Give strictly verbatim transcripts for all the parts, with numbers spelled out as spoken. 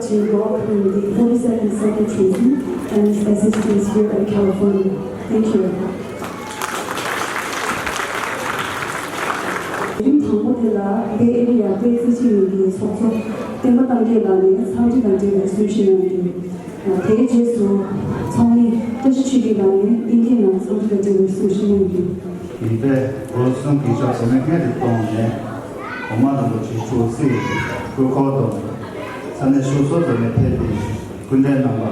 Jin Bok from the forty-second Circuit Treason and his assistants here at California. Thank you. རིམ་དང་པོ་དེ་ལ་བྷེ་ཨེ་རི་ཡ་བོད་རྩེད་ཆས་ཡོད་པའི་ཚོགས་གཙོ་བསྟན་པ་རྣམ་རྒྱལ་ལགས་ནས་འཚམས་འདྲི་དང་འབྲེལ་བའི་གསུང་བཤད་གནང་རྒྱུ། དེའི་རྗེས་སུ་ཚོགས་མི་བཀྲ་ཤིས་ཆོས་སྐྱིད་ལགས་ནས་ཨིན་སྐད་ནང་འཚམས་འདྲི་དང་འབྲེལ་བའི་གསུང་བཤད་གནང་རྒྱུ། ཡིན་པས་སྒོ་གསུམ་གྱི་ཕྱག་ཚོགས་མི་སྔོན་དུ་གཏོང་ནས་གོང་མ་རིན་པོ་ཆེའི་ཆོས་སྲིད་སྐུ་འཁོར་དང་ས་གནས་ཕྱོགས་སོ་སོ་ནས་ཕེབས་པའི་སྐུ་མགྲོན་རྣམ་པ།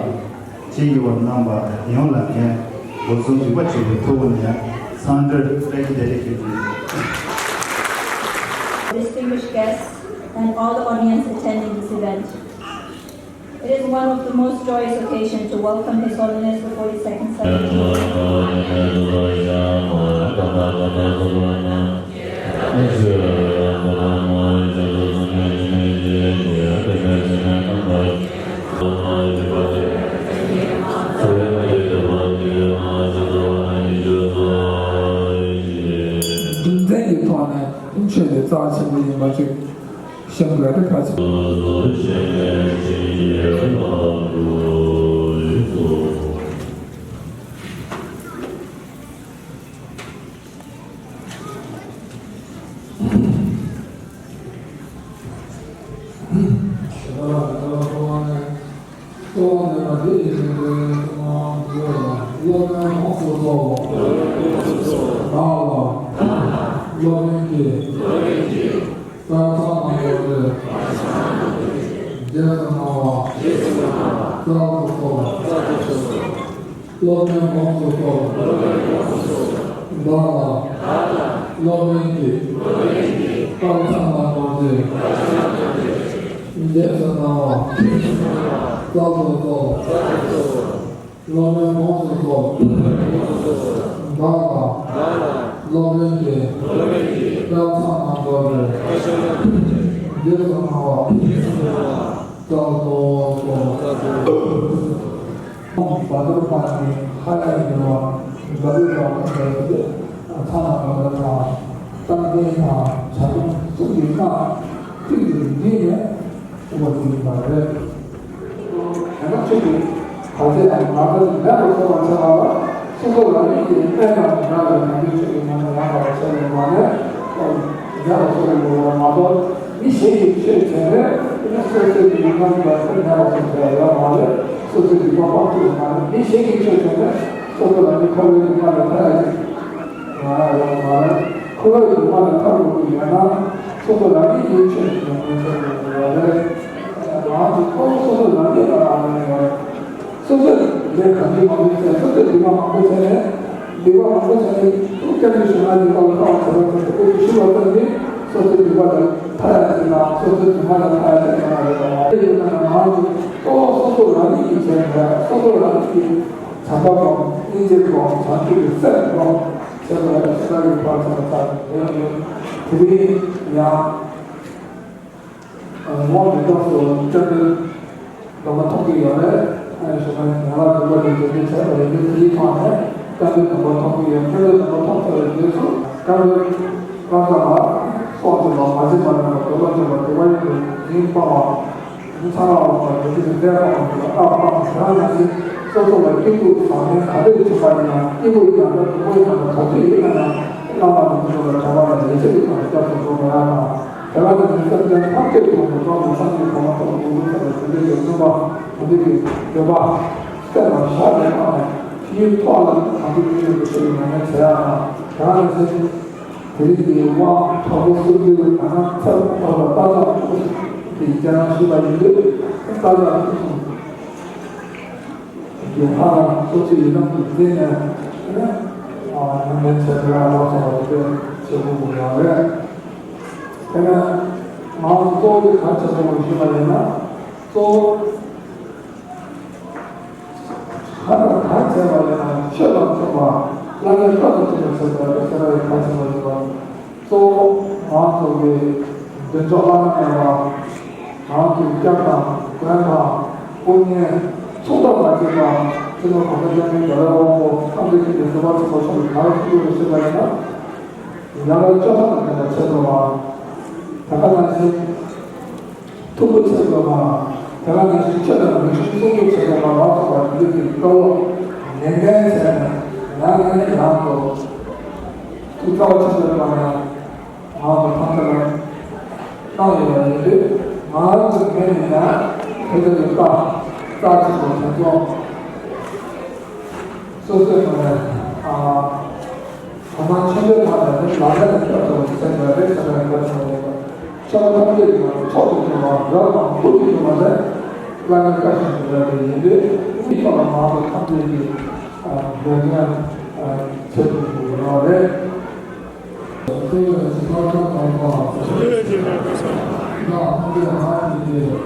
ཆེད་ཡོད་པ་རྣམ་པ་ཡོངས་ལ་ངས་སྒོ་གསུམ་རིག་པ་ཆེ་བའི་ཐོག་ནས་འཚམས་འདྲི་བཀྲ་ཤིས་བདེ་ལེགས་ཞུ་རྒྱུ་ཡིན། Distinguished guests and all the audience attending this event. It is one of the most joyous occasions to welcome His Holiness the forty-second Secretary. རྒྱུ་མཚན་གྱི་ཐོག་ནས་ཆོས་དེ་རྩ་ཆེན་པོ་ཡིན་པ་ཅིག་ཤེས་དགོས་པ་དེ་གལ་ཆེ། སློབ་དཔོན་གྱིས། སློབ་དཔོན་གྱིས། བཀའ་ཚང་ནང་དུ་སྟེ། རྗེས་སུ་གནང་བ། རྩ་དུ་གསོལ། སློབ་དཔོན་དགོངས་སུ་གསོལ། བདག་ལ། སློབ་དཔོན་གྱིས། བཀའ་ཚང་ནང་དུ་སྟེ། རྗེས་སུ་གནང་བ། རྩ་དུ་གསོལ། སློབ་དཔོན་དགོངས་སུ་གསོལ། བདག་ལ། སློབ་དཔོན་གྱིས། བཀའ་ཚང་ནང་དུ་སྟེ། རྗེས་སུ་གནང་བ། རྩ་དུ་གསོལ། བ་དུར་པ་ནི་ཧ་ཡང་ཡོད་པ། བ་དུར་པ་ཁོང་གིས་ཚང་ནང་དུ་དང་། རྟགས་ལྡན་དང་བྱ་སྒྲོམ་གསུམ་གྱི་སྔགས་གཅིག་ཏུ་བསྡུས་ནས་ཞུ་བ་ཞིག་ཡིན་པ་རེད། དེ་ན་ཆོས་ཀྱི་བར་ཆད་དང་ནད་རྟགས་མེད་པར་སོང་བར་བྱ་བ་ལ། སོ་སོ་རང་ཉིད་ཀྱི་དཔེ་དང་འདྲ་བའི་ནང་གི་ཆོས་ཀྱི་ཉམས་ལེན་ཡང་དག་པར་བྱས་ནས་མ་ནས་མེད་པར་སོང་བའི་ལོ་བ་མ་གཏོགས། མི་གཞན་གྱིས་ཆོས་བྱས་ནས་དེ་ནས་སོ་སོའི་ལུས་ངག་ཡིད་ལ་མེད་པར་སོང་བ་ཡོད་མ་རེད། སོ་སོའི་ལུས་པ་སྤང་ཐུབ་ཡོད་མ་རེད། མི་གཞན་གྱིས་ཆོས་བྱས་ནས་སོ་སོ་ལ་ནི་འཁོར་བའི་སྡུག་བསྔལ་ལས་ཐར་ཡ་ཅིག་ཡོད་མ་རེད། འཁོར་བའི་སྡུག་བསྔལ་ལས་ཐར་དགོས་ཀྱི་ཡོད་ན། སོ་སོ་རང་ཉིད་ཀྱིས་ཆོས་ཉམས་ལེན་བྱེད་དགོས་ཀྱི་ཡོད་རེད། ང་ཚོ་གཙོ་བོ་སོ་སོ་རང་ཉིད་ལ་རག་ལས་ཡོད་རེད། སོ་སོས་ལས་གང་བྱེད་མང་པོ་བྱས། སོ་སོས་སྡིག་པ་མང་པོ་བྱས་ནས། སྡིག་པ་མང་པོ་བྱས་ནས་ཐུགས་བསྐྱངས་ནས་ཞུ་ན་སྡིག་པ་ལ་ཐར་བར་བྱེད་པ་དེ་ཁོ་ཚོས་ཞུ་བ་ཙམ་གྱིས་སོ་སོའི་སྡིག་པ་ལས་ཐར་ཡ་ཅིག་དང་། སོ་སོའི་སྡུག་བསྔལ་ལས་ཐར་ཡ་ཅིག་ཡོད་མ་རེད་པ། དེ་ཡིན་ན་ང་ཚོ་གཙོ་བོ་སོ་སོ་རང་ཉིད་ཀྱིས་བྱས་ནས། སོ་སོ་རང་ཉིད་ཀྱིས་བྱམས་པ་སྒོམ། སྙིང་རྗེ་སྒོམ། བྱང་ཆུབ་ཀྱི་སེམས་སྒོམ་བྱས་པ་ལ་ཕྱི་ནང་གི་བར་ཆད་ཚར་ནས་ཡོང་ཡོད། དེ་རིང་ཡང་། ངོ་མི་ཐོག་སུ་སྐྱབས་མགོན་སྡོམ་པ་ཐོབ་ཀྱི་ཡོད་རེད། ཨ་ནི་ཞུ་མཁན་ཡན་ལག་བདུན་པ་དེ་འཇོན་ཐང་ཆེ་བ་ཡིན་དུས། དེའི་ཐོག་ནས་སྐྱབས་མགོན་སྡོམ་པ་ཐོབ་ཀྱི་ཡོད། སྐྱབས་མགོན་སྡོམ་པ་ཐོབ་ཚར་བའི་རྗེས་སུ་སྐྱབས་མགོན་བླ་གྲྭ་ལ་སོགས་ཀྱི་ལ་མ་བྱིན་པ་མེད་པར་འདོད་པ་ཆེན་པོ་དེ་བ་ཡིན་པའི་འཛིན་སྤངས་པ། འཛིན་ཚང་བ་ལ་འདོད་ཀྱི་འདས་པ་ལ་ཨ་སྤངས་དེ་ནང་བཞིན་སོ་སོ་ལ་སྐྱིད་སྡུག་བཟང་ངན་ག་འདྲ་ཞིག་བྱུང་བ་ཡིན་ན། སྐྱིད་པོ་ཡིན་ན་འདྲ། སྡུག་པོ་ཡིན་ན་འདྲ། ག་དུས་ཡིན་ན་ཡང་བླ་མ་དང་དེ་ཚོ་ལ་དད་པ་དང་ཡིད་ཆེས་ཀྱི་ཐོག་ནས་སྐྱབས་སུ་འགྲོ་དགོས་ཡ་དང་། དེ་བ་དེ་ནི་སེམས་ཅན་ཐམས་ཅད་ཐོག་ནས་སོགས་ནས་སངས་རྒྱས་གོང་མ་ཐོག་ནས་འགྲོ་ཚུལ་ལ་དེ་འདྲའི་ཡོད་སྨོན་པ། དེ་འདྲའི་འདོད་པ་སེམས་ལ་བཞག་ནས་ཐོག་ནས་ཕྱི་ཡུལ་ཐོག་ལ་གང་ཐུབ་ཅི་ཐུབ་ཀྱི་ཆེད་དུ་ཉམས་ལེན་བྱེད་ཡ་དང་། དེ་བ་ནི་སེམས་དེ་རིང་གི་དབང་དྲག་པོ་གསུང་རྒྱུ་ལ་ང་རང་ཚབ་ཏུ་ཕེབས་པ་སྟག་ལྗང་ཕུ་དེ་རྒྱ་ནག་ཞུ་བ་ཡིན་དུས། སྟག་ལྗང་ཕུ་སོང་། རྒྱལ་ཁ་ལ་སོ་སོའི་ཡི་དམ་དུ་བརྩིས་ནས་ཨ་ནི་ཉམས་ལེན་བྱས་ཏེ་ལ་ལོ་ཚོགས་པ་དེ་བྱེད་དགོས་ཀྱི་ཡོད་རེད། དེ་ནས་ང་ཚོ་གཙོ་བོ་དེ་ག་རེ་བྱེད་དགོས་ཞུས་པ་ཡིན་ན། གཙོ་བོ་ག་དང་ག་རེ་བྱས་པ་ཡིན་ན། ཆོས་དང་མཐུན་པ། བླ་མའི་བཀའ་དང་མཐུན་པ་བྱེད་དགོས་རེད་ཟེར་བ་ཡིན་ན། ག་རེ་བྱེད་དགོས་ཞུས་པ། གཙོ་བོ་ང་ཚོ་གི་མདུན་ཅོག་བླ་ན་མེད་པ། ང་ཚོའི་སྐྱབས་དང་མགོན་དང་དཔུང་གཉེན་མཚུངས་ཟླ་མ་མཆིས་པ། སྤྱི་ནོར་གོང་ས་སྐྱབས་མགོན་རྒྱལ་བའི་དབང་པོ་ཐམས་ཅད་མཁྱེན་པའི་ཟུར་པ་ཆེན་པོ་མཆོག་གིས་ག་རེ་གསུང་གི་ཡོད་ཞུས་པ་ཡིན་ན། ཡ་རབས་སྤྱོད་པ་དང་ལྡན་པ་བྱེད་དགོས་པ། ད་ག་ནང་བཞིན་ཐུགས་ཁུར་ཆེ་དགོས་པ། དེ་ག་ནང་བཞིན་ཆོས་དང་རིག་གཞུང་སྲུང་སྐྱོབ་བྱེད་པ་ལ་ལ་སོགས་པ་འདི་གི་སྐབས་ལ་ནན་ཏན་བྱས་ནས་ཡང་ནས་ཡང་དུ་ཐུགས་ཚ་བ་ཆེན་པོའི་ངང་ནས་ང་ཚོ་ཐམས་ཅད་ལ་གནང་ཡོད་པ་ཡིན་དུས། ང་རང་ཚོའི་ངོས་ནས་ཀྱང་དེ་ལྟ་བུའི་རྟགས་རྩ་ཆེན་པོ་དེ་ཚོ་སོ་སོའི་ངོས་ནས་ཨ། གང་ལྟར་ཆོས་འབྲེལ་ཁང་ནས་ནི་ལག་ལེན་ལ་བསྟར་ཐུབ་པ་ཞིག་བྱས་ཡོད་རེད་ཟེར་བའི་འགྲེལ་བཤད་ཡོད་པ། ཆོས་ཐམས་ཅད་ཀྱི་ནང་དུ་མཆོག་ཏུ་གྱུར་པ་རབ་དང་ཐུགས་སུ་ཆུད་པ་དེ་བླ་མའི་བཀའ་བཞིན་དུ་ཡོད་པ་ཡིན་དུས། དེའི་ཐོག་ལ་ང་ཚོ་ཐམས་ཅད་ཀྱིས་འབད་བརྩོན་བྱེད་དགོས་ཀྱི་ཡོད་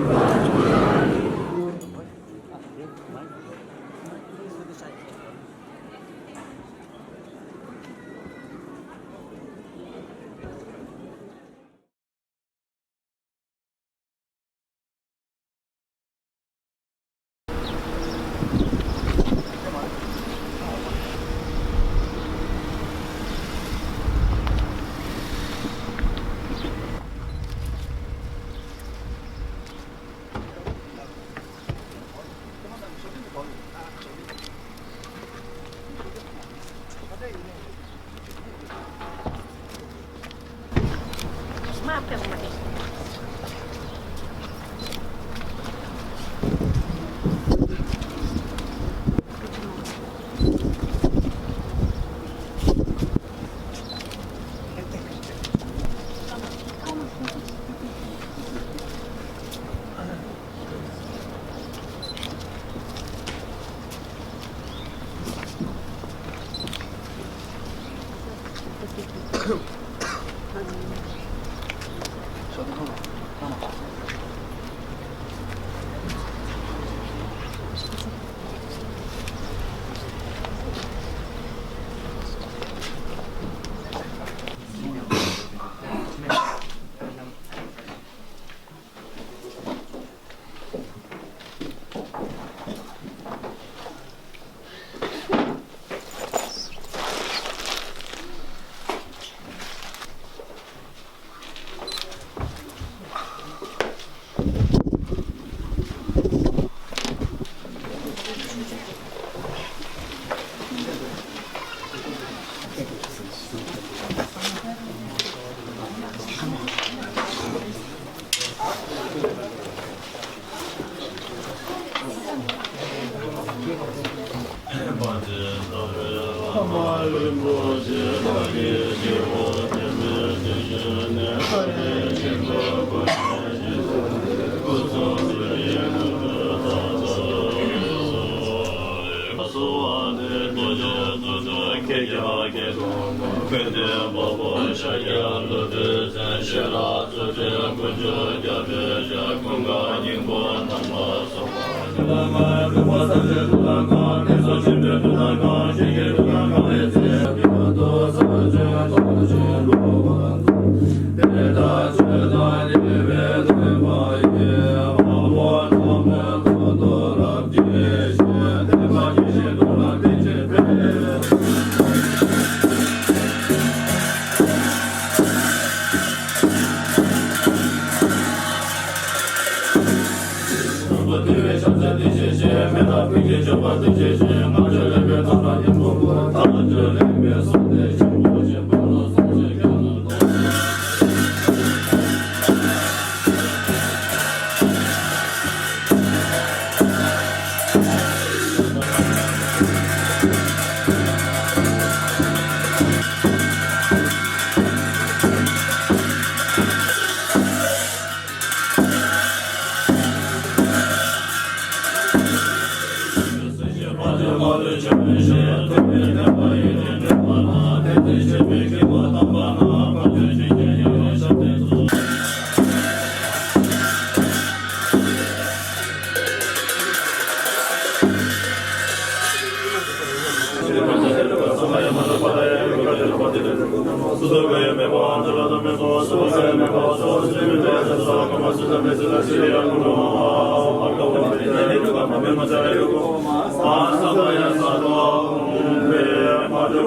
རེད།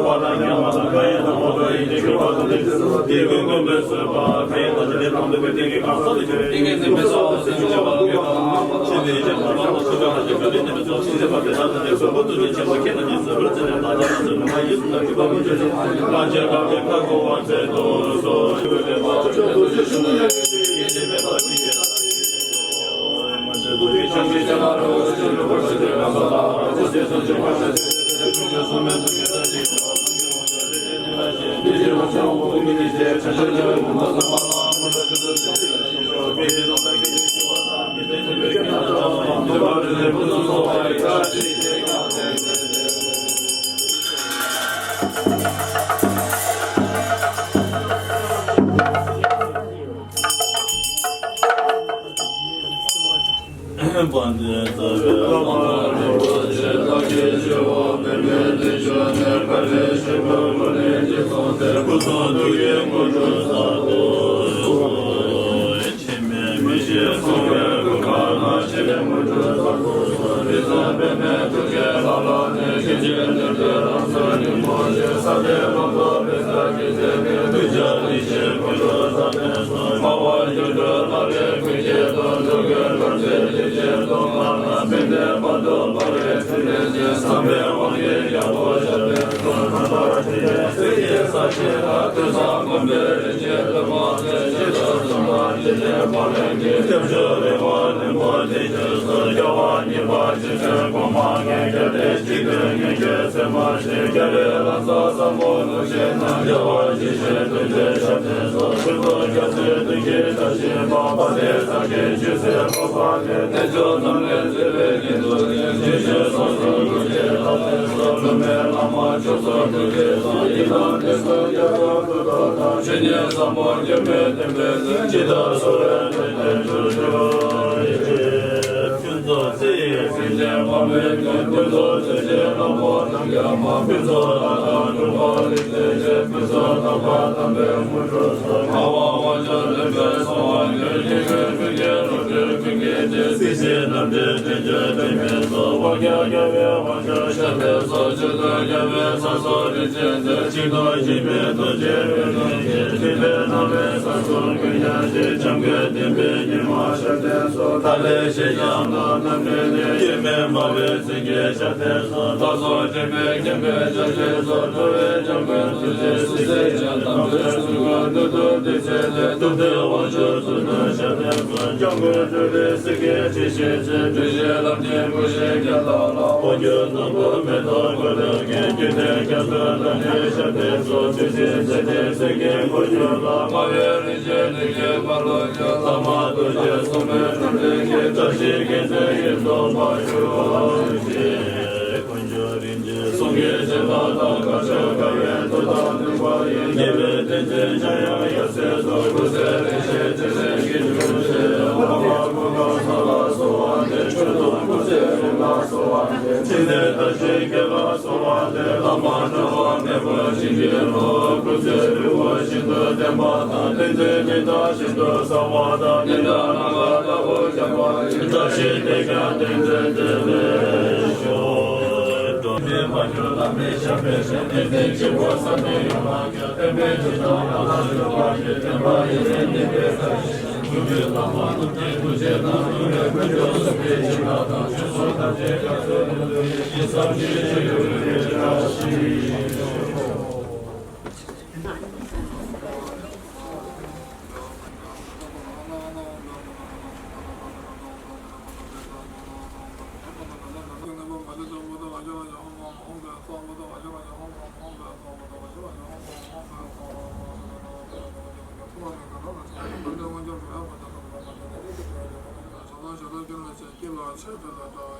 ལ་ཆེད་དུ་ལ་དང་